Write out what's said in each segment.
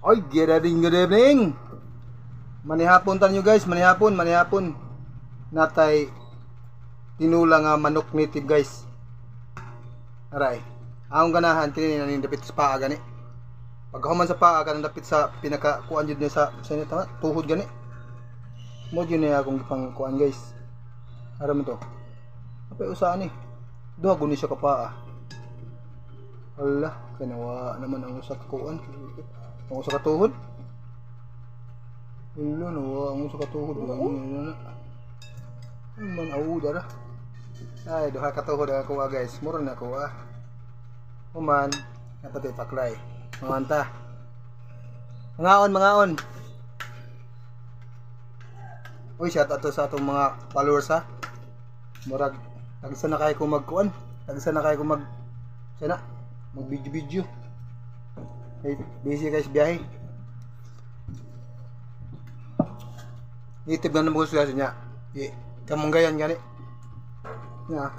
Oy, good evening, good evening. Manihapon tanyo guys, manihapon, manihapon. Natay tinula nga manok native guys. Aray. Akong ganahan kini na dapit sa paa gani. Pagkahuman sa paa kanang dapit sa pinaka kuan jud niya sa inyo tama, tuhod gani. Mo jud niya akong gipang kuan guys. Ara mo to. Apay usa ni. Duha guni siya ka paa. Ala, kanawa naman ang usa ka kuan. Ang usa ka tuhod. Ala, nawa ang usa ka tuhod. Ano man aw dara. Ay, duha ka tuhod ang kuha guys. Mura na kuha. Human, dapat ipaklay. Manganta. Mangaon, mangaon. Uy, shout out to sa atong mga followers ha. Murag tagsa na kayo kung magkuan. Tagsa na kayo kung mag sana mag video video. Hey, busy guys biyahe. Native na naman ko siya niya. Kamunggayan gani. Nya.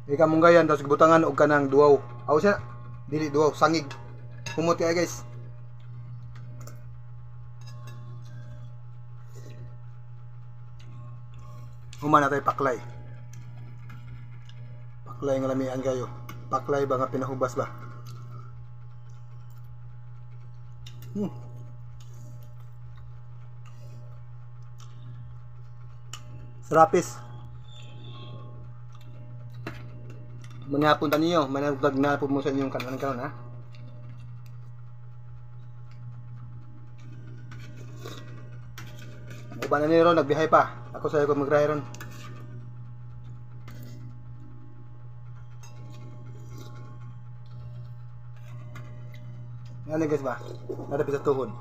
Kamunggayan tapos gibutangan og kanang duwaw. Aw siya. Dili duwaw, sangig. Humot kay guys. Human na tayo paklay. Paklay nga lamian kayo. Paklay ba nga pinahubas ba? Sarapis. Manihapon ta ninyo, managdag na po mo sa inyong kanon kanon ha. Uban na ni ron, nagbihay pa. Ako sayo ko magrahe ron. Ano guys ba? Nadapit sa tuhod.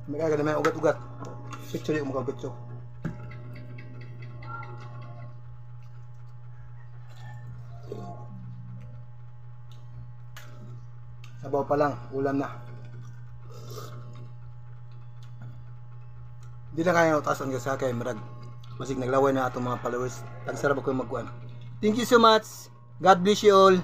May kaya may ugat-ugat. Picture yung mga ugat. Sabaw pa lang, ulam na. Hindi na kaya utasan guys ha, kay marag masig naglaway na atong mga followers. Tagsarap ako yung magkuan. Thank you so much. God bless you all.